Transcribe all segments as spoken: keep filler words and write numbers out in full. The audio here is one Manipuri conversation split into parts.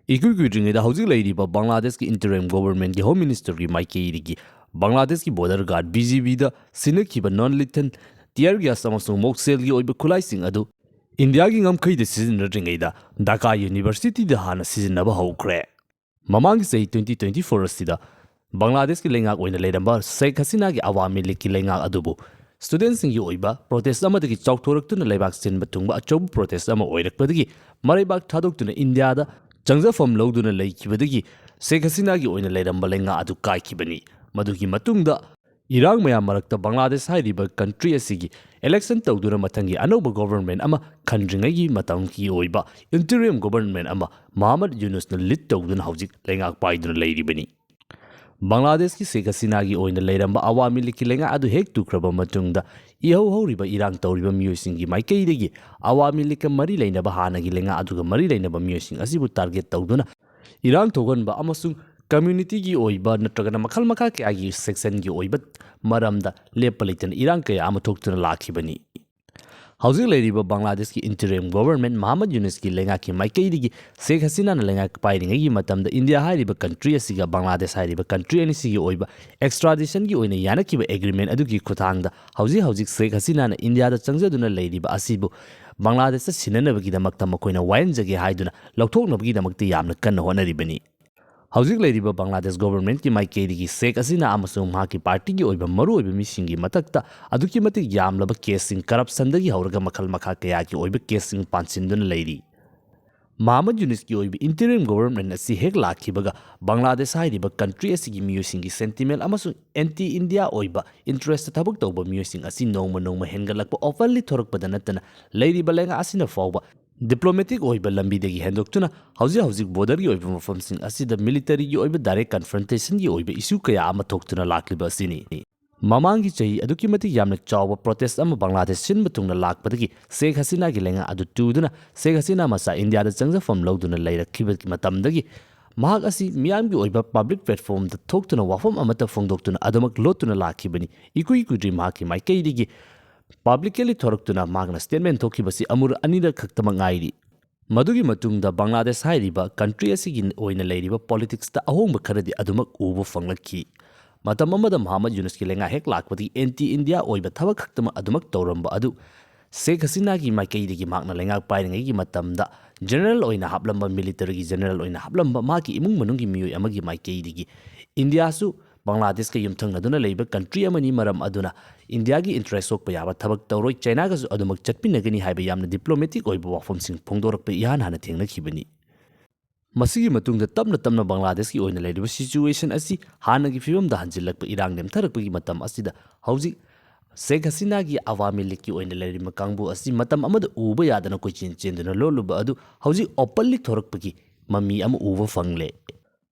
ꯏꯀꯨꯏ ꯀꯨꯏꯗ꯭ꯔꯤꯉꯩꯗ ꯍꯧꯖꯤꯛ ꯂꯩꯔꯤꯕ ꯕꯪꯒ꯭ꯂꯥꯗꯦꯁꯀꯤ interim governmentꯀꯤ home ministerꯒꯤ ꯃꯥꯏꯀꯩꯗꯒꯤ ꯕꯪꯒ꯭ꯂꯥꯗꯦꯁꯀꯤ border guard BGBꯗ ꯁꯤꯟꯅꯈꯤꯕ non lethal tear gas ꯑꯃꯁꯨꯡ ꯃꯣꯛꯁꯦꯜꯒꯤ ꯑꯣꯏꯕ ꯈꯨꯠꯂꯥꯏꯁꯤꯡ ꯑꯗꯨ ꯏꯟꯗꯤꯌꯥꯒꯤ ꯉꯝꯈꯩꯗ ꯁꯤꯖꯤꯟꯅꯗ꯭ꯔꯤꯉꯩꯗ ꯙꯥꯀꯥ ꯌꯨꯅꯤꯚꯔꯁꯤꯇꯤꯗ ꯍꯥꯟꯅ ꯁꯤꯖꯤꯟꯅꯕ ꯍꯧꯈ꯭ꯔꯦ꯫ ꯃꯃꯥꯡꯒꯤ ꯆꯍꯤ twenty twenty-four ꯑꯁꯤꯗ ꯕꯪꯒ꯭ꯂꯥꯗꯦꯁꯀꯤ ꯂꯩꯉꯥꯛ ꯑꯣꯏꯅ ꯂꯩꯔꯝꯕ ꯁꯦꯈ ꯍꯁꯤꯅꯥꯒꯤ ꯑꯋꯥꯃꯤ ꯂꯤꯒꯀꯤ ꯂꯩꯉꯥꯛ ꯑꯗꯨꯕꯨ studentꯁꯤꯡꯒꯤ ꯑꯣꯏꯕ protest ꯑꯃꯗꯒꯤ ꯆꯥꯎꯊꯣꯔꯛꯇꯨꯅ ꯂꯩꯕꯥꯛ ꯁꯤꯟꯕ ꯊꯨꯡꯕ ꯑꯆꯧꯕ protest ꯑꯃ ꯑꯣꯏꯔꯛꯄꯗꯒꯤ ꯃꯔꯩꯕꯥꯛ ꯊꯥꯗꯣꯛꯇꯨꯅ ꯏꯟꯗꯤꯌꯥꯗ ꯆꯪꯖꯐꯝ ꯂꯧꯗꯨꯅ ꯂꯩꯈꯤꯕꯗꯒꯤ ꯁꯦꯈ ꯍꯁꯤꯅꯥꯒꯤ ꯑꯣꯏꯅ ꯂꯩꯔꯝꯕ ꯂꯩꯉꯥꯛ ꯑꯗꯨ ꯀꯥꯏꯈꯤꯕꯅꯤ꯫ ꯃꯗꯨꯒꯤ ꯃꯇꯨꯡꯗ ꯏꯔꯥꯡ ꯃꯌꯥꯝ ꯃꯔꯛꯇ ꯕꯪꯒ꯭ꯂꯥꯗꯦꯁ ꯍꯥꯏꯔꯤꯕ country ꯑꯁꯤꯒꯤ election ꯇꯧꯗꯨꯅ ꯃꯊꯪꯒꯤ ꯑꯅꯧꯕ government ꯑꯃ ꯈꯟꯗ꯭ꯔꯤꯉꯩꯒꯤ ꯃꯇꯝꯒꯤ ꯑꯣꯏꯕ interim government ꯑꯃ ꯃꯍꯃꯗ ꯌꯨꯅꯨꯁꯅ lead ꯇꯧꯗꯨꯅ ꯍꯧꯖꯤꯛ ꯂꯩꯉꯥꯛ ꯄꯥꯏꯗꯨꯅ ꯂꯩꯔꯤꯕꯅꯤ꯫ ꯕꯪꯒ꯭ꯂꯥꯗꯦꯁꯀꯤ ꯁꯦꯈ ꯍꯁꯤꯅꯥꯒꯤ ꯑꯣꯏꯅ ꯂꯩꯔꯝꯕ ꯑꯋꯥꯃꯤ ꯂꯤꯒꯀꯤ ꯂꯩꯉꯥꯛ ꯑꯗꯨ ꯍꯦꯛ ꯇꯨꯈ꯭ꯔꯕ ꯃꯇꯨꯡꯗ ꯏꯍꯧ ꯍꯧꯔꯤꯕ ꯏꯔꯥꯡ ꯇꯧꯔꯤꯕ ꯃꯤꯑꯣꯏꯁꯤꯡꯒꯤ ꯃꯥꯏꯀꯩꯗꯒꯤ ꯑꯋꯥꯃꯤ ꯂꯤꯒꯀ ꯃꯔꯤ ꯂꯩꯅꯕ ꯍꯥꯟꯅꯒꯤ ꯂꯩꯉꯥꯛ ꯑꯗꯨꯒ ꯃꯔꯤ ꯂꯩꯅꯕ ꯃꯤꯑꯣꯏꯁꯤꯡ ꯑꯁꯤꯕꯨ target ꯇꯧꯗꯨꯅ ꯏꯔꯥꯡ ꯊꯣꯛꯍꯟꯕ ꯑꯃꯁꯨꯡ communityꯒꯤ ꯑꯣꯏꯕ ꯅꯠꯇ꯭ꯔꯒꯅ ꯃꯈꯜ ꯃꯈꯥ ꯀꯌꯥꯒꯤ sectionꯒꯤ ꯑꯣꯏꯕ ꯃꯔꯝꯗ ꯂꯦꯞꯄ ꯂꯩꯇꯅ ꯏꯔꯥꯡ ꯀꯌꯥ ꯑꯃ ꯊꯣꯛꯇꯨꯅ ꯂꯥꯛꯈꯤꯕꯅꯤ꯫ ꯍꯧꯖꯤꯛ ꯂꯩꯔꯤꯕ ꯕꯪꯒ꯭ꯂꯥꯗꯦꯁꯀꯤ interim government ꯃꯍꯃꯗ ꯌꯨꯅꯨꯁꯀꯤ ꯂꯩꯉꯥꯛꯀꯤ ꯃꯥꯏꯀꯩꯗꯒꯤ ꯁꯦꯈ ꯍꯁꯤꯅꯥꯅ ꯂꯩꯉꯥꯛ ꯄꯥꯏꯔꯤꯉꯩꯒꯤ ꯃꯇꯝꯗ ꯏꯟꯗꯤꯌꯥ ꯍꯥꯏꯔꯤꯕ country ꯑꯁꯤꯒ ꯕꯪꯒ꯭ꯂꯥꯗꯦꯁ ꯍꯥꯏꯔꯤꯕ country ꯑꯅꯤꯁꯤꯒꯤ ꯑꯣꯏꯕ extraditionꯒꯤ ꯑꯣꯏꯅ ꯌꯥꯅꯈꯤꯕ agreement ꯑꯗꯨꯒꯤ ꯈꯨꯠꯊꯥꯡꯗ ꯍꯧꯖꯤꯛ ꯍꯧꯖꯤꯛ ꯁꯦꯈ ꯍꯁꯤꯅꯥꯅ ꯏꯟꯗꯤꯌꯥꯗ ꯆꯪꯖꯗꯨꯅ ꯂꯩꯔꯤꯕ ꯑꯁꯤꯕꯨ ꯕꯪꯒ꯭ꯂꯥꯗꯦꯁꯇ ꯁꯤꯟꯅꯅꯕꯒꯤꯗꯃꯛꯇ ꯃꯈꯣꯏꯅ ꯋꯥꯌꯦꯟꯖꯒꯦ ꯍꯥꯏꯗꯨꯅ ꯂꯧꯊꯣꯛꯅꯕꯒꯤꯗꯃꯛꯇ ꯌꯥꯝꯅ ꯀꯟꯅ ꯍꯣꯠꯅꯔꯤꯕꯅꯤ꯫ ꯍꯧꯖꯤꯛ ꯂꯩꯔꯤꯕ ꯕꯪꯒ꯭ꯂꯥꯗꯦꯁ governmentꯀꯤ ꯃꯥꯏꯀꯩꯗꯒꯤ ꯁꯦꯈ ꯍꯁꯤꯅꯥ ꯑꯃꯁꯨꯡ ꯃꯍꯥꯛꯀꯤ partyꯒꯤ ꯑꯣꯏꯕ ꯃꯔꯨꯑꯣꯏꯕ ꯃꯤꯁꯤꯡꯒꯤ ꯃꯊꯛꯇ ꯑꯗꯨꯛꯀꯤ ꯃꯇꯤꯛ ꯌꯥꯝꯂꯕ caseꯁꯤꯡ, corruptionꯗꯒꯤ ꯍꯧꯔꯒ ꯃꯈꯜ ꯃꯈꯥ ꯀꯌꯥꯒꯤ ꯑꯣꯏꯕ caseꯁꯤꯡ ꯄꯥꯟꯁꯤꯟꯗꯨꯅ ꯂꯩꯔꯤ꯫ ꯃꯍꯃꯗ ꯌꯨꯅꯨꯁꯀꯤ ꯑꯣꯏꯕ interim government ꯑꯁꯤ ꯍꯦꯛ ꯂꯥꯛꯈꯤꯕꯒ ꯕꯪꯒ꯭ꯂꯥꯗꯦꯁ ꯍꯥꯏꯔꯤꯕ country ꯑꯁꯤꯒꯤ ꯃꯤꯑꯣꯏꯁꯤꯡꯒꯤ sentiment ꯑꯃꯁꯨꯡ anti India ꯑꯣꯏꯕ interest ꯊꯕꯛ ꯇꯧꯕ ꯃꯤꯑꯣꯏꯁꯤꯡ ꯑꯁꯤ ꯅꯣꯡꯃ ꯅꯣꯡꯃ ꯍꯦꯟꯒꯠꯂꯛꯄ openly ꯊꯣꯔꯛꯄꯗ ꯅꯠꯇꯅ ꯂꯩꯔꯤꯕ ꯂꯩꯉꯥꯛ ꯑꯁꯤꯅ ꯐꯥꯎꯕ diplomatic ꯑꯣꯏꯕ ꯂꯝꯕꯤꯗꯒꯤ ꯍꯦꯟꯗꯣꯛꯇꯨꯅ ꯍꯧꯖꯤꯛ ꯍꯧꯖꯤꯛ borderꯒꯤ ꯑꯣꯏꯕ ꯃꯐꯝꯁꯤꯡ ꯑꯁꯤꯗ militaryꯒꯤ ꯑꯣꯏꯕ direct confrontationꯒꯤ ꯑꯣꯏꯕ issue ꯀꯌꯥ ꯑꯃ ꯊꯣꯛꯇꯨꯅ ꯂꯥꯛꯂꯤꯕ ꯑꯁꯤꯅꯤ꯫ ꯃꯃꯥꯡꯒꯤ ꯆꯍꯤ ꯑꯗꯨꯛꯀꯤ ꯃꯇꯤꯛ ꯌꯥꯝꯅ ꯆꯥꯎꯕ protest ꯑꯃ ꯕꯪꯒ꯭ꯂꯥꯗꯦꯁ ꯁꯤꯟꯕ ꯊꯨꯡꯅ ꯂꯥꯛꯄꯗꯒꯤ ꯁꯦꯈ ꯍꯁꯤꯅꯥꯒꯤ ꯂꯩꯉꯥꯛ ꯑꯗꯨ ꯇꯨꯗꯨꯅ ꯁꯦꯈ ꯍꯁꯤꯅꯥ ꯃꯆꯥ ꯏꯟꯗꯤꯌꯥꯗ ꯆꯪꯖꯐꯝ ꯂꯧꯗꯨꯅ ꯂꯩꯔꯛꯈꯤꯕ ꯃꯇꯝꯗꯒꯤ ꯃꯍꯥꯛ ꯑꯁꯤ ꯃꯤꯌꯥꯝꯒꯤ ꯑꯣꯏꯕ public platformꯗ ꯊꯣꯛꯇꯨꯅ ꯋꯥꯐꯝ ꯑꯃꯠꯇ ꯐꯣꯡꯗꯣꯛꯇꯨꯅ ꯑꯗꯨꯃꯛ ꯂꯣꯠꯇꯨꯅ ꯂꯥꯛꯈꯤꯕꯅꯤ꯫ ꯏꯀꯨꯏ ꯀꯨꯏꯗ꯭ꯔꯤ ꯃꯍꯥꯛꯀꯤ ꯃꯥꯏꯀꯩꯗꯒꯤ publicly ꯊꯣꯔꯛꯇꯨꯅ ꯃꯍꯥꯛꯅ statement ꯊꯣꯛꯈꯤꯕꯁꯤ ꯑꯃꯨꯔ ꯑꯅꯤꯔꯛ ꯈꯛꯇꯃꯛ ꯉꯥꯏꯔꯤ꯫ ꯃꯗꯨꯒꯤ ꯃꯇꯨꯡꯗ ꯕꯪꯒ꯭ꯂꯥꯗꯦꯁ ꯍꯥꯏꯔꯤꯕ country ꯑꯁꯤꯒꯤ ꯑꯣꯏꯅ ꯂꯩꯔꯤꯕ politicsꯇ ꯑꯍꯣꯡꯕ ꯈꯔꯗꯤ ꯑꯗꯨꯃꯛ ꯎꯕ ꯐꯪꯂꯛꯈꯤ꯫ ꯃꯇꯝ ꯑꯃꯗ ꯃꯨꯍꯝꯃꯗ ꯌꯨꯅꯁꯀꯤ ꯂꯩꯉꯥꯛ ꯍꯦꯛ ꯂꯥꯛꯄꯗꯒꯤ anti India ꯑꯣꯏꯕ ꯊꯕꯛ ꯈꯛꯇꯃꯛ ꯑꯗꯨꯃꯛ ꯇꯧꯔꯝꯕ ꯑꯗꯨ ꯁꯦꯈ ꯍꯁꯤꯅꯥꯒꯤ ꯃꯥꯏꯀꯩꯗꯒꯤ ꯃꯍꯥꯛꯅ ꯂꯩꯉꯥꯛ ꯄꯥꯏꯔꯤꯉꯩꯒꯤ ꯃꯇꯝꯗ general ꯑꯣꯏꯅ ꯍꯥꯞꯂꯝꯕ, militaryꯒꯤ general ꯑꯣꯏꯅ ꯍꯥꯞꯂꯝꯕ ꯃꯍꯥꯛꯀꯤ ꯏꯃꯨꯡ ꯃꯅꯨꯡꯒꯤ ꯃꯤꯑꯣꯏ ꯑꯃꯒꯤ ꯃꯥꯏꯀꯩꯗꯒꯤ ꯏꯟꯗꯤꯌꯥꯁꯨ ꯕꯪꯒ꯭ꯂꯥꯗꯦꯁꯀ ꯌꯨꯝꯊꯪꯅꯗꯨꯅ ꯂꯩꯕ country ꯑꯃꯅꯤ, ꯃꯔꯝ ꯑꯗꯨꯅ ꯏꯟꯗꯤꯌꯥꯒꯤ interest ꯁꯣꯛꯄ ꯌꯥꯕ ꯊꯕꯛ ꯇꯧꯔꯣꯏ, ꯆꯥꯏꯅꯥꯒꯁꯨ ꯑꯗꯨꯃꯛ ꯆꯠꯃꯤꯟꯅꯒꯅꯤ ꯍꯥꯏꯕ ꯌꯥꯝꯅ diplomatic ꯑꯣꯏꯕ ꯋꯥꯐꯝꯁꯤꯡ ꯐꯣꯡꯗꯣꯔꯛꯄ ꯏꯍꯥꯟ ꯍꯥꯟꯅ ꯊꯦꯡꯅꯈꯤꯕꯅꯤ꯫ ꯃꯁꯤꯒꯤ ꯃꯇꯨꯡꯗ ꯇꯞꯅ ꯇꯞꯅ ꯕꯪꯒ꯭ꯂꯥꯗꯦꯁꯀꯤ ꯑꯣꯏꯅ ꯂꯩꯔꯤꯕ situation ꯑꯁꯤ ꯍꯥꯟꯅꯒꯤ ꯐꯤꯕꯝꯗ ꯍꯟꯖꯤꯜꯂꯛꯄ, ꯏꯔꯥꯡ ꯅꯦꯝꯊꯔꯛꯄꯒꯤ ꯃꯇꯝ ꯑꯁꯤꯗ ꯍꯧꯖꯤꯛ ꯁꯦꯈ ꯍꯁꯤꯅꯥꯒꯤ ꯑꯋꯥꯃꯤ ꯂꯤꯒꯀꯤ ꯑꯣꯏꯅ ꯂꯩꯔꯤꯕ ꯀꯥꯡꯕꯨ ꯑꯁꯤ ꯃꯇꯝ ꯑꯃꯗ ꯎꯕ ꯌꯥꯗꯅ ꯀꯣꯏꯆꯦꯟ ꯆꯦꯟꯗꯨꯅ ꯂꯣꯠꯂꯨꯕ ꯑꯗꯨ ꯍꯧꯖꯤꯛ openly ꯊꯣꯔꯛꯄꯒꯤ ꯃꯃꯤ ꯑꯃ ꯎꯕ ꯐꯪꯂꯦ꯫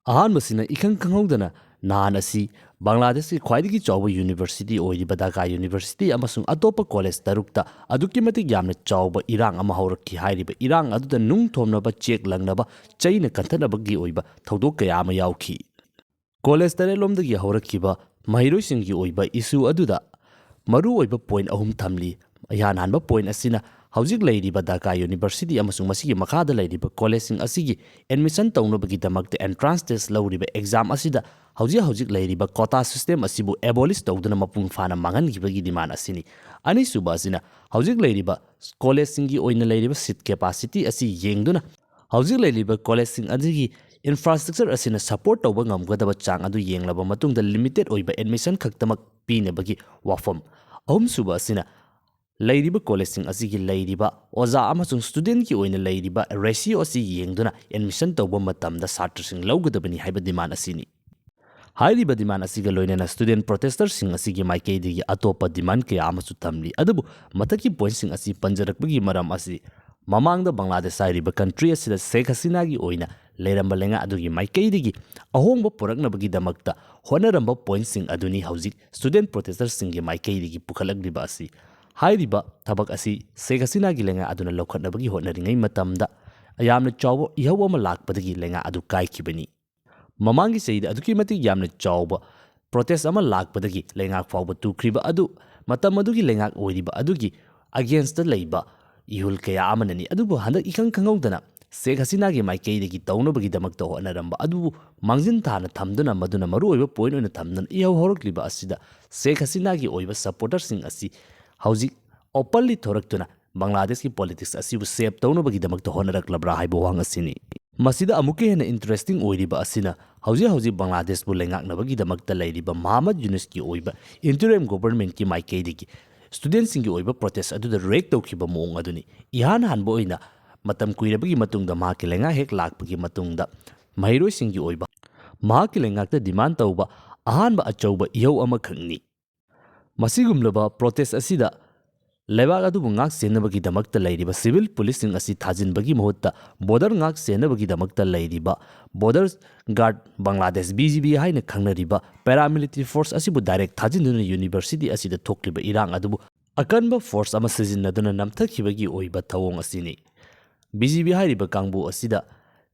ꯑꯍꯥꯟꯕꯁꯤꯅ ꯏꯈꯪ ꯈꯪꯍꯧꯗꯅ ꯅꯍꯥꯟ ꯑꯁꯤ ꯕꯪꯒ꯭ꯂꯥꯗꯦꯁꯀꯤ ꯈ꯭ꯋꯥꯏꯗꯒꯤ ꯆꯥꯎꯕ university ꯑꯣꯏꯔꯤꯕ ꯙꯥꯀꯥ University ꯑꯃꯁꯨꯡ ꯑꯇꯣꯞꯄ college ꯇꯔꯨꯛꯇ ꯑꯗꯨꯛꯀꯤ ꯃꯇꯤꯛ ꯌꯥꯝꯅ ꯆꯥꯎꯕ ꯏꯔꯥꯡ ꯑꯃ ꯍꯧꯔꯛꯈꯤ꯫ ꯍꯥꯏꯔꯤꯕ ꯏꯔꯥꯡ ꯑꯗꯨꯗ ꯅꯨꯡ ꯊꯣꯝꯅꯕ, ꯆꯦꯛ ꯂꯪꯅꯕ, ꯆꯩꯅ ꯀꯟꯊꯠꯅꯕꯒꯤ ꯑꯣꯏꯕ ꯊꯧꯗꯣꯛ ꯀꯌꯥ ꯑꯃ ꯌꯥꯎꯈꯤ꯫ College ꯇꯔꯦꯠꯂꯣꯝꯗꯒꯤ ꯍꯧꯔꯛꯈꯤꯕ ꯃꯍꯩꯔꯣꯏꯁꯤꯡꯒꯤ ꯑꯣꯏꯕ issue ꯑꯗꯨꯗ ꯃꯔꯨꯑꯣꯏꯕ point ꯑꯍꯨꯝ ꯊꯝꯂꯤ꯫ ꯏꯍꯥꯟ ꯍꯥꯟꯕ point ꯑꯁꯤꯅ ꯍꯧꯖꯤꯛ ꯂꯩꯔꯤꯕ ꯙꯥꯀꯥ University ꯑꯃꯁꯨꯡ ꯃꯁꯤꯒꯤ ꯃꯈꯥꯗ ꯂꯩꯔꯤꯕ collegeꯁꯤꯡ ꯑꯁꯤꯒꯤ admission ꯇꯧꯅꯕꯒꯤꯗꯃꯛꯇ entrance test ꯂꯧꯔꯤꯕ exam ꯑꯁꯤꯗ ꯍꯧꯖꯤꯛ ꯍꯧꯖꯤꯛ ꯂꯩꯔꯤꯕ quota system ꯑꯁꯤꯕꯨ abolish ꯇꯧꯗꯨꯅ ꯃꯄꯨꯡ ꯐꯥꯅ ꯃꯥꯡꯍꯟꯈꯤꯕꯒꯤ demand ꯑꯁꯤꯅꯤ꯫ ꯑꯅꯤꯁꯨꯕ ꯑꯁꯤꯅ ꯍꯧꯖꯤꯛ ꯂꯩꯔꯤꯕ collegeꯁꯤꯡꯒꯤ ꯑꯣꯏꯅ ꯂꯩꯔꯤꯕ seat capacity ꯑꯁꯤ ꯌꯦꯡꯗꯨꯅ ꯍꯧꯖꯤꯛ ꯂꯩꯔꯤꯕ collegeꯁꯤꯡ ꯑꯗꯨꯒꯤ infrastructure ꯑꯁꯤꯅ support ꯇꯧꯕ ꯉꯝꯒꯗꯕ ꯆꯥꯡ ꯑꯗꯨ ꯌꯦꯡꯂꯕ ꯃꯇꯨꯡꯗ limited ꯑꯣꯏꯕ admission ꯈꯛꯇꯃꯛ ꯄꯤꯅꯕꯒꯤ ꯋꯥꯐꯝ꯫ ꯑꯍꯨꯝꯁꯨꯕ ꯑꯁꯤꯅ ꯂꯩꯔꯤꯕ collegeꯁꯤꯡ ꯑꯁꯤꯒꯤ ꯂꯩꯔꯤꯕ ꯑꯣꯖꯥ ꯑꯃꯁꯨꯡ studentꯀꯤ ꯑꯣꯏꯅ ꯂꯩꯔꯤꯕ ratio ꯑꯁꯤ ꯌꯦꯡꯗꯨꯅ admission ꯇꯧꯕ ꯃꯇꯝꯗ ꯁꯥꯇ꯭ꯔꯁꯤꯡ ꯂꯧꯒꯗꯕꯅꯤ ꯍꯥꯏꯕ demand ꯑꯁꯤꯅꯤ꯫ ꯍꯥꯏꯔꯤꯕ demand ꯑꯁꯤꯒ ꯂꯣꯏꯅꯅ student protesterꯁꯤꯡ ꯑꯁꯤꯒꯤ ꯃꯥꯏꯀꯩꯗꯒꯤ ꯑꯇꯣꯞꯄ demand ꯀꯌꯥ ꯑꯃꯁꯨ ꯊꯝꯂꯤ꯫ ꯑꯗꯨꯕꯨ ꯃꯊꯛꯀꯤ pointꯁꯤꯡ ꯑꯁꯤ ꯄꯟꯖꯔꯛꯄꯒꯤ ꯃꯔꯝ ꯑꯁꯤ ꯃꯃꯥꯡꯗ ꯕꯪꯒ꯭ꯂꯥꯗꯦꯁ ꯍꯥꯏꯔꯤꯕ country ꯑꯁꯤꯗ ꯁꯦꯈ ꯍꯁꯤꯅꯥꯒꯤ ꯑꯣꯏꯅ ꯂꯩꯔꯝꯕ ꯂꯩꯉꯥꯛ ꯑꯗꯨꯒꯤ ꯃꯥꯏꯀꯩꯗꯒꯤ ꯑꯍꯣꯡꯕ ꯄꯨꯔꯛꯅꯕꯒꯤꯗꯃꯛꯇ ꯍꯣꯠꯅꯔꯝꯕ pointꯁꯤꯡ ꯑꯗꯨꯅꯤ ꯍꯧꯖꯤꯛ student protesterꯁꯤꯡꯒꯤ ꯃꯥꯏꯀꯩꯗꯒꯤ ꯄꯨꯈꯠꯂꯛꯂꯤꯕ ꯑꯁꯤ꯫ ꯍꯥꯏꯔꯤꯕ ꯊꯕꯛ ꯑꯁꯤ ꯁꯦꯈ ꯍꯁꯤꯅꯥꯒꯤ ꯂꯩꯉꯥꯛ ꯑꯗꯨꯅ ꯂꯧꯈꯠꯅꯕꯒꯤ ꯍꯣꯠꯅꯔꯤꯉꯩ ꯃꯇꯝꯗ ꯌꯥꯝꯅ ꯆꯥꯎꯕ ꯏꯍꯧ ꯑꯃ ꯂꯥꯛꯄꯗꯒꯤ ꯂꯩꯉꯥꯛ ꯑꯗꯨ ꯀꯥꯏꯈꯤꯕꯅꯤ꯫ ꯃꯃꯥꯡꯒꯤ ꯆꯍꯤꯗ ꯑꯗꯨꯛꯀꯤ ꯃꯇꯤꯛ ꯌꯥꯝꯅ ꯆꯥꯎꯕ protest ꯑꯃ ꯂꯥꯛꯄꯗꯒꯤ ꯂꯩꯉꯥꯛ ꯐꯥꯎꯕ ꯇꯨꯈ꯭ꯔꯤꯕ ꯑꯗꯨ ꯃꯇꯝ ꯑꯗꯨꯒꯤ ꯂꯩꯉꯥꯛ ꯑꯣꯏꯔꯤꯕ ꯑꯗꯨꯒꯤ againstꯇ ꯂꯩꯕ ꯏꯍꯨꯜ ꯀꯌꯥ ꯑꯃꯅꯅꯤ꯫ ꯑꯗꯨꯕꯨ ꯍꯟꯗꯛ ꯏꯈꯪ ꯈꯪꯍꯧꯗꯅ ꯁꯦꯈ ꯍꯁꯤꯅꯥꯒꯤ ꯃꯥꯏꯀꯩꯗꯒꯤ ꯇꯧꯅꯕꯒꯤꯗꯃꯛꯇ ꯍꯣꯠꯅꯔꯝꯕ ꯑꯗꯨꯕꯨ ꯃꯥꯡꯖꯤꯟ ꯊꯥꯅ ꯊꯝꯗꯨꯅ, ꯃꯗꯨꯅ ꯃꯔꯨꯑꯣꯏꯕ ꯄꯣꯏꯟꯠ ꯑꯣꯏꯅ ꯊꯝꯗꯨꯅ ꯏꯍꯧ ꯍꯧꯔꯛꯂꯤꯕ ꯑꯁꯤꯗ ꯁꯦꯈ ꯍꯁꯤꯅꯥꯒꯤ ꯑꯣꯏꯕ ꯁꯄꯣꯔꯇꯔꯁꯤꯡ ꯑꯁꯤ ꯍꯧꯖꯤꯛ ꯑꯣꯄꯟꯂꯤ ꯊꯣꯔꯛꯇꯨꯅ ꯕꯪꯒ꯭ꯂꯥꯗꯦꯁꯀꯤ ꯄꯣꯂꯤꯇꯤꯛꯁ ꯑꯁꯤꯕꯨ ꯁꯦꯞ ꯇꯧꯅꯕꯒꯤꯗꯃꯛꯇ ꯍꯣꯠꯅꯔꯛꯂꯕ꯭ꯔꯥ ꯍꯥꯏꯕ ꯋꯥꯍꯪ ꯑꯁꯤꯅꯤ꯫ ꯃꯁꯤꯗ ꯑꯃꯨꯛꯀ ꯍꯦꯟꯅ ꯏꯟꯇꯔꯦꯁꯇꯤꯡ ꯑꯣꯏꯔꯤꯕ ꯑꯁꯤꯅ ꯍꯧꯖꯤꯛ ꯍꯧꯖꯤꯛ ꯕꯪꯒ꯭ꯂꯥꯗꯦꯁꯄꯨ ꯂꯩꯉꯥꯛꯅꯕꯒꯤꯗꯃꯛꯇ ꯂꯩꯔꯤꯕ ꯃꯍꯃꯗ ꯌꯨꯅꯨꯁꯀꯤ ꯑꯣꯏꯕ ꯏꯟꯇꯔꯤꯝ ꯒꯣꯚꯔꯟꯃꯦꯟꯠꯀꯤ ꯃꯥꯏꯀꯩꯗꯒꯤ ꯁ꯭ꯇꯨꯗꯦꯟꯠꯁꯤꯡꯒꯤ ꯑꯣꯏꯕ ꯄ꯭ꯔꯣꯇꯦꯁ ꯑꯗꯨꯗ ꯔꯤꯌꯦꯛ ꯇꯧꯈꯤꯕ ꯃꯑꯣꯡ ꯑꯗꯨꯅꯤ꯫ ꯏꯍꯥꯟ ꯍꯥꯟꯕ ꯑꯣꯏꯅ ꯃꯇꯝ ꯀꯨꯏꯔꯕꯒꯤ ꯃꯇꯨꯡꯗ ꯃꯍꯥꯛꯀꯤ ꯂꯩꯉꯥꯛ ꯍꯦꯛ ꯂꯥꯛꯄꯒꯤ ꯃꯇꯨꯡꯗ ꯃꯍꯩꯔꯣꯏꯁꯤꯡꯒꯤ ꯑꯣꯏꯕ ꯃꯍꯥꯛꯀꯤ ꯂꯩꯉꯥꯛꯇ ꯗꯤꯃꯥꯟ ꯇꯧꯕ ꯑꯍꯥꯟꯕ ꯑꯆꯧꯕ ꯏꯍꯧ ꯑꯃꯈꯛꯅꯤ꯫ ꯃꯁꯤꯒꯨꯝꯂꯕ ꯄ꯭ꯔꯣꯇꯦꯁ ꯑꯁꯤꯗ ꯂꯩꯕꯥꯛ ꯑꯗꯨꯕꯨ ꯉꯥꯛ ꯁꯦꯟꯅꯕꯒꯤꯗꯃꯛꯇ ꯂꯩꯔꯤꯕ ꯁꯤꯚꯤꯜ ꯄꯨꯂꯤꯁꯁꯤꯡ ꯑꯁꯤ ꯊꯥꯖꯤꯟꯕꯒꯤ ꯃꯍꯨꯠꯇ ꯕꯣꯔꯗꯔ ꯉꯥꯛ ꯁꯦꯟꯅꯕꯒꯤꯗꯃꯛꯇ ꯂꯩꯔꯤꯕ border guard Bangladesh, B G B ꯍꯥꯏꯅ ꯈꯪꯅꯔꯤꯕ ꯄꯦꯔꯥꯃꯤꯂꯤꯇꯔꯤ ꯐꯣꯔꯁ ꯑꯁꯤꯕꯨ ꯗꯥꯏꯔꯦꯛ ꯊꯥꯖꯤꯟꯗꯨꯅ ꯌꯨꯅꯤꯚꯔꯁꯤꯇꯤ ꯑꯁꯤꯗ ꯊꯣꯛꯂꯤꯕ ꯏꯔꯥꯡ ꯑꯗꯨꯕꯨ ꯑꯀꯟꯕ ꯐꯣꯔꯁ ꯑꯃ ꯁꯤꯖꯤꯟꯅꯗꯨꯅ ꯅꯝꯊꯈꯤꯕꯒꯤ ꯑꯣꯏꯕ ꯊꯧꯑꯣꯡ ꯑꯁꯤꯅꯤ꯫ ꯕꯤ ꯖꯤ ꯕꯤ ꯍꯥꯏꯔꯤꯕ ꯀꯥꯡꯕꯨ ꯑꯁꯤꯗ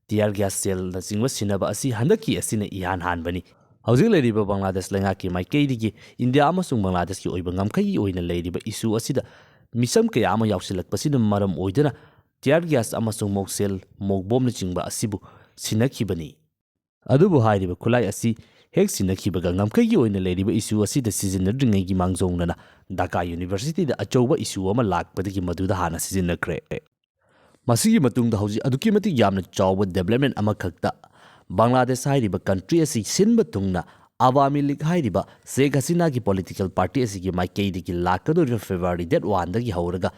ꯇꯤꯌꯥꯔ ꯒ꯭ꯌꯥꯁ ꯁꯦꯜꯅꯆꯤꯡꯕ ꯁꯤꯟꯅꯕ ꯑꯁꯤ ꯍꯟꯗꯛꯀꯤ ꯑꯁꯤꯅ ꯏꯍꯥꯟ ꯍꯥꯟꯕꯅꯤ꯫ ꯍꯧꯖꯤꯛ ꯂꯩꯔꯤꯕ ꯕꯪꯒ꯭ꯂꯥꯗꯦꯁ ꯂꯩꯉꯥꯛꯀꯤ ꯃꯥꯏꯀꯩꯗꯒꯤ ꯏꯟꯗꯤꯌꯥ ꯑꯃꯁꯨꯡ ꯕꯪꯒ꯭ꯂꯥꯗꯦꯁꯀꯤ ꯑꯣꯏꯕ ꯉꯝꯈꯩꯒꯤ ꯑꯣꯏꯅ ꯂꯩꯔꯤꯕ ꯏꯁꯨ ꯑꯁꯤꯗ ꯃꯤꯆꯝ ꯀꯌꯥ ꯑꯃ ꯌꯥꯎꯁꯤꯜꯂꯛꯄꯁꯤꯅ ꯃꯔꯝ ꯑꯣꯏꯗꯨꯅ ꯇꯤꯌꯥꯔ ꯒ꯭ꯌꯥꯁ ꯑꯃꯁꯨꯡ ꯃꯣꯛ ꯁꯦꯜ, ꯃꯣꯛ ꯕꯣꯝꯅꯆꯤꯡꯕ ꯑꯁꯤꯕꯨ ꯁꯤꯟꯅꯈꯤꯕꯅꯤ꯫ ꯑꯗꯨꯕꯨ ꯍꯥꯏꯔꯤꯕ ꯈꯨꯠꯂꯥꯏ ꯑꯁꯤ ꯍꯦꯛ ꯁꯤꯟꯅꯈꯤꯕꯒ ꯉꯝꯈꯩꯒꯤ ꯑꯣꯏꯅ ꯂꯩꯔꯤꯕ ꯏꯁꯨ ꯑꯁꯤꯗ ꯁꯤꯖꯤꯟꯅꯗ꯭ꯔꯤꯉꯩꯒꯤ ꯃꯥꯡꯖꯧꯅꯅ ꯙꯥꯀꯥ ꯌꯨꯅꯤꯚꯔꯁꯤꯇꯤꯗ ꯑꯆꯧꯕ ꯏꯁꯨ ꯑꯃ ꯂꯥꯛꯄꯗꯒꯤ ꯃꯗꯨꯗ ꯍꯥꯟꯅ ꯁꯤꯖꯤꯟꯅꯈ꯭ꯔꯦ꯫ ꯃꯁꯤꯒꯤ ꯃꯇꯨꯡꯗ ꯍꯧꯖꯤꯛ ꯑꯗꯨꯛꯀꯤ ꯃꯇꯤꯛ ꯌꯥꯝꯅ ꯆꯥꯎꯕ ꯗꯦꯕꯂꯞꯃꯦꯟꯠ ꯑꯃꯈꯛꯇ ꯕꯪꯒ꯭ꯂꯥꯗꯦꯁ ꯍꯥꯏꯔꯤꯕ ꯀꯟꯇ꯭ꯔꯤ ꯑꯁꯤ ꯁꯤꯟꯕ ꯊꯨꯡꯅ ꯑꯋꯥꯃꯤ ꯂꯤꯒ ꯍꯥꯏꯔꯤꯕ ꯁꯦꯈ ꯍꯁꯤꯅꯥꯒꯤ ꯄꯣꯂꯤꯇꯤꯀꯦꯜ ꯄꯥꯔꯇꯤ ꯑꯁꯤꯒꯤ ꯃꯥꯏꯀꯩꯗꯒꯤ ꯂꯥꯛꯀꯗꯧꯔꯤꯕ ꯐꯦꯕ꯭ꯔꯨꯋꯥꯔꯤ ꯗꯦꯠ ꯋꯥꯟꯗꯒꯤ ꯍꯧꯔꯒ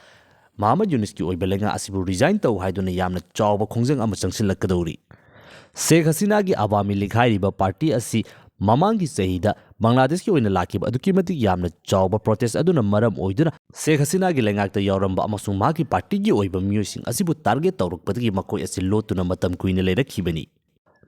ꯃꯍꯃꯗ ꯌꯨꯅꯨꯁꯀꯤ ꯑꯣꯏꯕ ꯂꯩꯉꯥꯛ ꯑꯁꯤꯕꯨ ꯔꯤꯖꯥꯏꯟ ꯇꯧ ꯍꯥꯏꯗꯨꯅ ꯌꯥꯝꯅ ꯆꯥꯎꯕ ꯈꯣꯡꯖꯪ ꯑꯃ ꯆꯪꯁꯤꯜꯂꯛꯀꯗꯧꯔꯤ꯫ ꯁꯦꯈ ꯍꯁꯤꯅꯥꯒꯤ ꯑꯋꯥꯃꯤ ꯂꯤꯒ ꯍꯥꯏꯔꯤꯕ ꯄꯥꯔꯇꯤ ꯑꯁꯤ ꯃꯃꯥꯡꯒꯤ ꯆꯍꯤꯗ ꯕꯪꯒ꯭ꯂꯥꯗꯦꯁꯀꯤ ꯑꯣꯏꯅ ꯂꯥꯛꯈꯤꯕ ꯑꯗꯨꯛꯀꯤ ꯃꯇꯤꯛ ꯌꯥꯝꯅ ꯆꯥꯎꯕ ꯄ꯭ꯔꯣꯇꯦꯁ ꯑꯗꯨꯅ ꯃꯔꯝ ꯑꯣꯏꯗꯨꯅ ꯁꯦꯈ ꯍꯁꯤꯅꯥꯒꯤ ꯂꯩꯉꯥꯛꯇ ꯌꯥꯎꯔꯝꯕ ꯑꯃꯁꯨꯡ ꯃꯍꯥꯛꯀꯤ ꯄꯥꯔꯇꯤꯒꯤ ꯑꯣꯏꯕ ꯃꯤꯑꯣꯏꯁꯤꯡ ꯑꯁꯤꯕꯨ ꯇꯥꯔꯒꯦꯠ ꯇꯧꯔꯛꯄꯗꯒꯤ ꯃꯈꯣꯏ ꯑꯁꯤ ꯂꯣꯠꯇꯨꯅ ꯃꯇꯝ ꯀꯨꯏꯅ ꯂꯩꯔꯛꯈꯤꯕꯅꯤ꯫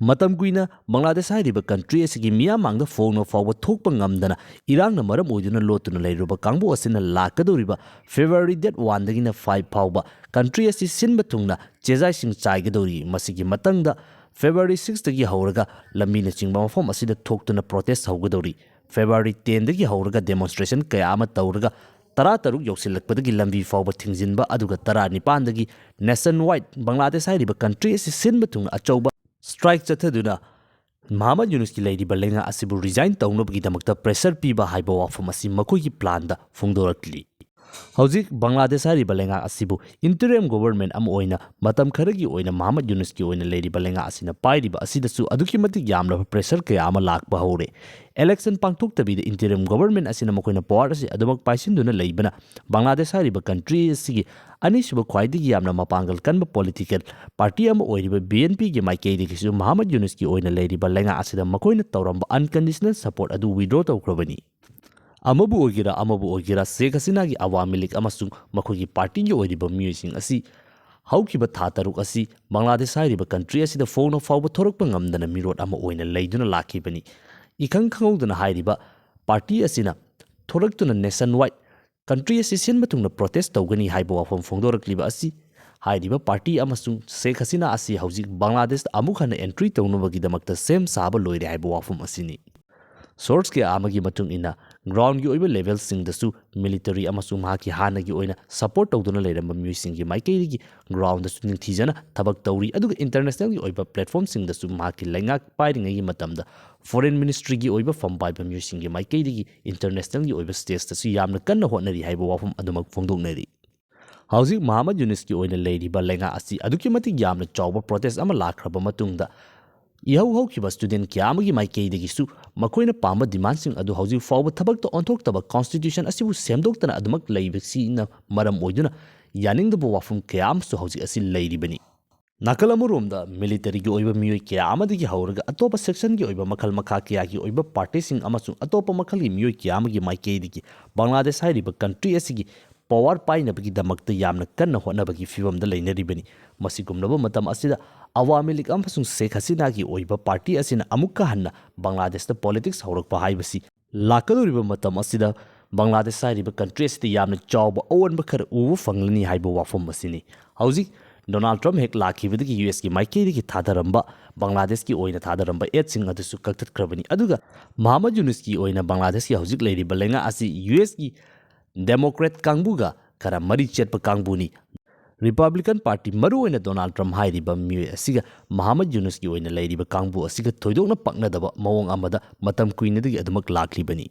ꯃꯇꯝ ꯀꯨꯏꯅ ꯕꯪꯒ꯭ꯂꯥꯗꯦꯁ ꯍꯥꯏꯔꯤꯕ ꯀꯟꯇ꯭ꯔꯤ ꯑꯁꯤꯒꯤ ꯃꯤꯌꯥꯝ ꯃꯥꯡꯗ ꯐꯣꯡꯅ ꯐꯥꯎꯕ ꯊꯣꯛꯄ ꯉꯝꯗꯅ ꯏꯔꯥꯡꯅ ꯃꯔꯝ ꯑꯣꯏꯗꯨꯅ ꯂꯣꯠꯇꯨꯅ ꯂꯩꯔꯨꯕ ꯀꯥꯡꯕꯨ ꯑꯁꯤꯅ ꯂꯥꯛꯀꯗꯧꯔꯤꯕ ꯐꯦꯕ꯭ꯔꯨꯋꯥꯔꯤ ꯗꯦꯠ ꯋꯥꯟꯗꯒꯤꯅ ꯐꯥꯏꯚ ꯐꯥꯎꯕ ꯀꯟꯇ꯭ꯔꯤ ꯑꯁꯤ ꯁꯤꯟꯕ ꯊꯨꯡꯅ ꯆꯦꯖꯥꯏꯁꯤꯡ ꯆꯥꯏꯒꯗꯧꯔꯤ꯫ ꯃꯁꯤꯒꯤ ꯃꯇꯪꯗ ꯐꯦꯕ꯭ꯔꯨꯋꯥꯔꯤ ꯁꯤꯛꯁꯇꯒꯤ ꯍꯧꯔꯒ ꯂꯝꯕꯤꯅꯆꯤꯡꯕ ꯃꯐꯝ ꯑꯁꯤꯗ ꯊꯣꯛꯇꯨꯅ ꯄ꯭ꯔꯣꯇꯦꯁ ꯍꯧꯒꯗꯧꯔꯤ꯫ ꯐꯦꯕ꯭ꯔꯨꯋꯥꯔꯤ ꯇꯦꯟꯗꯒꯤ ꯍꯧꯔꯒ ꯗꯦꯃꯣꯟꯁꯇ꯭ꯔꯦꯁꯟ ꯀꯌꯥ ꯑꯃ ꯇꯧꯔꯒ ꯇꯔꯥꯇꯔꯨꯛ ꯌꯧꯁꯤꯜꯂꯛꯄꯗꯒꯤ ꯂꯝꯕꯤ ꯐꯥꯎꯕ ꯊꯤꯡꯖꯤꯟꯕ, ꯑꯗꯨꯒ ꯇꯔꯥꯅꯤꯄꯥꯟꯗꯒꯤ nationwide ꯕꯪꯒ꯭ꯂꯥꯗꯦꯁ ꯍꯥꯏꯔꯤꯕ country ꯑꯁꯤ ꯁꯤꯟꯕ ꯊꯨꯡꯅ ꯑꯆꯧꯕ strike ꯆꯠꯊꯗꯨꯅ ꯃꯍꯃꯗ ꯌꯨꯅꯨꯁꯀꯤ ꯂꯩꯔꯤꯕ ꯂꯩꯉꯥꯛ ꯑꯁꯤꯕꯨ resign ꯇꯧꯅꯕꯒꯤꯗꯃꯛꯇ pressure ꯄꯤꯕ ꯍꯥꯏꯕ ꯋꯥꯐꯝ ꯑꯁꯤ ꯃꯈꯣꯏꯒꯤ planꯗ ꯐꯣꯡꯗꯣꯔꯛꯂꯤ꯫ ꯍꯧꯖꯤꯛ ꯕꯪꯒ꯭ꯂꯥꯗꯦꯁ ꯍꯥꯏꯔꯤꯕ ꯂꯩꯉꯥꯛ ꯑꯁꯤꯕꯨ interim government ꯑꯃ ꯑꯣꯏꯅ ꯃꯇꯝ ꯈꯔꯒꯤ ꯑꯣꯏꯅ ꯃꯍꯃꯗ ꯌꯨꯅꯨꯁꯀꯤ ꯑꯣꯏꯅ ꯂꯩꯔꯤꯕ ꯂꯩꯉꯥꯛ ꯑꯁꯤꯅ ꯄꯥꯏꯔꯤꯕ ꯑꯁꯤꯗꯁꯨ ꯑꯗꯨꯛꯀꯤ ꯃꯇꯤꯛ ꯌꯥꯝꯂꯕ pressure ꯀꯌꯥ ꯑꯃ ꯂꯥꯛꯄ ꯍꯧꯔꯦ꯫ Election ꯄꯥꯡꯊꯣꯛꯇꯕꯤꯗ interim government ꯑꯁꯤꯅ ꯃꯈꯣꯏꯅ power ꯑꯁꯤ ꯑꯗꯨꯃꯛ ꯄꯥꯏꯁꯤꯟꯗꯨꯅ ꯂꯩꯕꯅ ꯕꯪꯒ꯭ꯂꯥꯗꯦꯁ ꯍꯥꯏꯔꯤꯕ country ꯑꯁꯤꯒꯤ ꯑꯅꯤꯁꯨꯕ ꯈ꯭ꯋꯥꯏꯗꯒꯤ ꯌꯥꯝꯅ ꯃꯄꯥꯡꯒꯜ ꯀꯟꯕ political party ꯑꯃ ꯑꯣꯏꯔꯤꯕ BNPꯒꯤ ꯃꯥꯏꯀꯩꯗꯒꯤꯁꯨ ꯃꯍꯃꯗ ꯌꯨꯅꯨꯁꯀꯤ ꯑꯣꯏꯅ ꯂꯩꯔꯤꯕ ꯂꯩꯉꯥꯛ ꯑꯁꯤꯗ ꯃꯈꯣꯏꯅ ꯇꯧꯔꯝꯕ unconditional support ꯑꯗꯨ withdraw ꯇꯧꯈ꯭ꯔꯕꯅꯤ꯫ ꯑꯃꯕꯨ ꯑꯣꯏꯒꯦꯔꯥ ꯑꯃꯕꯨ ꯑꯣꯏꯒꯦꯔꯥ, ꯁꯦꯈ ꯍꯁꯤꯅꯥꯒꯤ ꯑꯋꯥꯃꯤ ꯂꯤꯒ ꯑꯃꯁꯨꯡ ꯃꯈꯣꯏꯒꯤ partyꯒꯤ ꯑꯣꯏꯔꯤꯕ ꯃꯤꯑꯣꯏꯁꯤꯡ ꯑꯁꯤ ꯍꯧꯈꯤꯕ ꯊꯥ ꯇꯔꯨꯛ ꯑꯁꯤ ꯕꯪꯒ꯭ꯂꯥꯗꯦꯁ ꯍꯥꯏꯔꯤꯕ country ꯑꯁꯤꯗ ꯐꯣꯡꯅ ꯐꯥꯎꯕ ꯊꯣꯔꯛꯄ ꯉꯝꯗꯅ ꯃꯤꯔꯣꯠ ꯑꯃ ꯑꯣꯏꯅ ꯂꯩꯗꯨꯅ ꯂꯥꯛꯈꯤꯕꯅꯤ꯫ ꯏꯈꯪ ꯈꯪꯍꯧꯗꯅ ꯍꯥꯏꯔꯤꯕ party ꯑꯁꯤꯅ ꯊꯣꯔꯛꯇꯨꯅ nationwide country ꯑꯁꯤ ꯁꯤꯟꯕ ꯊꯨꯡꯅ protest ꯇꯧꯒꯅꯤ ꯍꯥꯏꯕ ꯋꯥꯐꯝ ꯐꯣꯡꯗꯣꯔꯛꯂꯤꯕ ꯑꯁꯤ ꯍꯥꯏꯔꯤꯕ party ꯑꯃꯁꯨꯡ ꯁꯦꯈ ꯍꯁꯤꯅꯥ ꯑꯁꯤ ꯍꯧꯖꯤꯛ ꯕꯪꯒ꯭ꯂꯥꯗꯦꯁꯇ ꯑꯃꯨꯛ ꯍꯟꯅ entry ꯇꯧꯅꯕꯒꯤꯗꯃꯛꯇ ꯁꯦꯝ ꯁꯥꯕ ꯂꯣꯏꯔꯦ ꯍꯥꯏꯕ ꯋꯥꯐꯝ ꯑꯁꯤꯅꯤ꯫ Source ꯀꯌꯥ ꯑꯃꯒꯤ ꯃꯇꯨꯡ ꯏꯟꯅ, groundꯒꯤ ꯑꯣꯏꯕ levelꯁꯤꯡꯗꯁꯨ military ꯑꯃꯁꯨꯡ ꯃꯍꯥꯛꯀꯤ ꯍꯥꯟꯅꯒꯤ ꯑꯣꯏꯅ support ꯇꯧꯗꯨꯅ ꯂꯩꯔꯝꯕ ꯃꯤꯑꯣꯏꯁꯤꯡꯒꯤ ꯃꯥꯏꯀꯩꯗꯒꯤ groundꯗꯁꯨ ꯅꯤꯡꯊꯤꯖꯅ ꯊꯕꯛ ꯇꯧꯔꯤ, ꯑꯗꯨꯒ internationalꯒꯤ ꯑꯣꯏꯕ platformꯁꯤꯡꯗꯁꯨ ꯃꯍꯥꯛꯀꯤ ꯂꯩꯉꯥꯛ ꯄꯥꯏꯔꯤꯉꯩꯒꯤ ꯃꯇꯝꯗ foreign ministryꯒꯤ ꯑꯣꯏꯕ ꯐꯝ ꯄꯥꯏꯕ ꯃꯤꯑꯣꯏꯁꯤꯡꯒꯤ ꯃꯥꯏꯀꯩꯗꯒꯤ internationalꯒꯤ ꯑꯣꯏꯕ stageꯇꯁꯨ ꯌꯥꯝꯅ ꯀꯟꯅ ꯍꯣꯠꯅꯔꯤ ꯍꯥꯏꯕ ꯋꯥꯐꯝ ꯑꯗꯨꯃꯛ ꯐꯣꯡꯗꯣꯛꯅꯔꯤ꯫ ꯍꯧꯖꯤꯛ ꯃꯍꯃꯗ ꯌꯨꯅꯨꯁꯀꯤ ꯑꯣꯏꯅ ꯂꯩꯔꯤꯕ ꯂꯩꯉꯥꯛ ꯑꯁꯤ ꯑꯗꯨꯛꯀꯤ ꯃꯇꯤꯛ ꯌꯥꯝꯅ ꯆꯥꯎꯕ protest ꯑꯃ ꯂꯥꯛꯈ꯭ꯔꯕ ꯃꯇꯨꯡꯗ, ꯏꯍꯧ ꯍꯧꯈꯤꯕ student ꯀꯌꯥ ꯑꯃꯒꯤ ꯃꯥꯏꯀꯩꯗꯒꯤꯁꯨ ꯃꯈꯣꯏꯅ ꯄꯥꯝꯕ demandꯁꯤꯡ ꯑꯗꯨ ꯍꯧꯖꯤꯛ ꯐꯥꯎꯕ ꯊꯕꯛꯇ ꯑꯣꯟꯊꯣꯛꯇꯕ, constitution ꯑꯁꯤꯕꯨ ꯁꯦꯝꯗꯣꯛꯇꯅ ꯑꯗꯨꯃꯛ ꯂꯩꯕꯁꯤꯅ ꯃꯔꯝ ꯑꯣꯏꯗꯨꯅ ꯌꯥꯅꯤꯡꯗꯕ ꯋꯥꯐꯝ ꯀꯌꯥ ꯑꯃꯁꯨ ꯍꯧꯖꯤꯛ ꯑꯁꯤ ꯂꯩꯔꯤꯕꯅꯤ꯫ ꯅꯥꯀꯜ ꯑꯃꯔꯣꯝꯗ militaryꯒꯤ ꯑꯣꯏꯕ ꯃꯤꯑꯣꯏ ꯀꯌꯥ ꯑꯃꯗꯒꯤ ꯍꯧꯔꯒ ꯑꯇꯣꯞꯄ sectionꯒꯤ ꯑꯣꯏꯕ ꯃꯈꯜ ꯃꯈꯥ ꯀꯌꯥꯒꯤ ꯑꯣꯏꯕ partyꯁꯤꯡ ꯑꯃꯁꯨꯡ ꯑꯇꯣꯞꯄ ꯃꯈꯜꯒꯤ ꯃꯤꯑꯣꯏ ꯀꯌꯥ ꯑꯃꯒꯤ ꯃꯥꯏꯀꯩꯗꯒꯤ ꯕꯪꯒ꯭ꯂꯥꯗꯦꯁ ꯍꯥꯏꯔꯤꯕ country ꯑꯁꯤꯒꯤ power ꯄꯥꯏꯅꯕꯒꯤꯗꯃꯛꯇ ꯌꯥꯝꯅ ꯀꯟꯅ ꯍꯣꯠꯅꯕꯒꯤ ꯐꯤꯚꯝꯗ ꯂꯩꯅꯔꯤꯕꯅꯤ꯫ ꯃꯁꯤꯒꯨꯝꯂꯕ ꯃꯇꯝ ꯑꯁꯤꯗ ꯑꯋꯥꯃꯤ ꯂꯤꯒ ꯑꯃꯁꯨꯡ ꯁꯦꯈ ꯍꯁꯤꯅꯥꯒꯤ ꯑꯣꯏꯕ party ꯑꯁꯤꯅ ꯑꯃꯨꯛꯀ ꯍꯟꯅ ꯕꯪꯒ꯭ꯂꯥꯗꯦꯁꯇ politics ꯍꯧꯔꯛꯄ ꯍꯥꯏꯕꯁꯤ ꯂꯥꯛꯀꯗꯧꯔꯤꯕ ꯃꯇꯝ ꯑꯁꯤꯗ ꯕꯪꯒ꯭ꯂꯥꯗꯦꯁ ꯍꯥꯏꯔꯤꯕ country ꯑꯁꯤꯗ ꯌꯥꯝꯅ ꯆꯥꯎꯕ ꯑꯑꯣꯟꯕ ꯈꯔ ꯎꯕ ꯐꯪꯂꯅꯤ ꯍꯥꯏꯕ ꯋꯥꯐꯝ ꯑꯁꯤꯅꯤ꯫ ꯍꯧꯖꯤꯛ ꯗꯣꯅꯥꯜꯗ ꯇ꯭ꯔꯝꯞ ꯍꯦꯛ ꯂꯥꯛꯈꯤꯕꯗꯒꯤ ꯌꯨ ꯑꯦꯁꯀꯤ ꯃꯥꯏꯀꯩꯗꯒꯤ ꯊꯥꯗꯔꯝꯕ, ꯕꯪꯒ꯭ꯂꯥꯗꯦꯁꯀꯤ ꯑꯣꯏꯅ ꯊꯥꯗꯔꯝꯕ aidꯁꯤꯡ ꯑꯗꯨꯁꯨ ꯀꯛꯊꯠꯈ꯭ꯔꯕꯅꯤ꯫ ꯑꯗꯨꯒ ꯃꯍꯃꯗ ꯌꯨꯅꯨꯁꯀꯤ ꯑꯣꯏꯅ ꯕꯪꯒ꯭ꯂꯥꯗꯦꯁꯀꯤ ꯍꯧꯖꯤꯛ ꯂꯩꯔꯤꯕ ꯂꯩꯉꯥꯛ ꯑꯁꯤ ꯌꯨ ꯑꯦꯁꯀꯤ ꯗꯦꯃꯣꯀ꯭ꯔꯦꯠ ꯀꯥꯡꯕꯨꯒ ꯈꯔ ꯃꯔꯤ ꯆꯦꯠꯄ ꯀꯥꯡꯕꯨꯅꯤ꯫ ꯔꯤꯄꯕ꯭ꯂꯤꯀꯟ ꯄꯥꯔꯇꯤ, ꯃꯔꯨꯑꯣꯏꯅ ꯗꯣꯅꯥꯜꯗ ꯇ꯭ꯔꯝꯞ ꯍꯥꯏꯔꯤꯕ ꯃꯤꯑꯣꯏ ꯑꯁꯤꯒ ꯃꯍꯥꯃꯗ ꯌꯨꯅꯁꯀꯤ ꯑꯣꯏꯅ ꯂꯩꯔꯤꯕ ꯀꯥꯡꯕꯨ ꯑꯁꯤꯒ ꯊꯣꯏꯗꯣꯛꯅ ꯄꯛꯅꯗꯕ ꯃꯑꯣꯡ ꯑꯃꯗ ꯃꯇꯝ ꯀꯨꯏꯅꯗꯒꯤ ꯑꯗꯨꯃꯛ ꯂꯥꯛꯂꯤꯕꯅꯤ꯫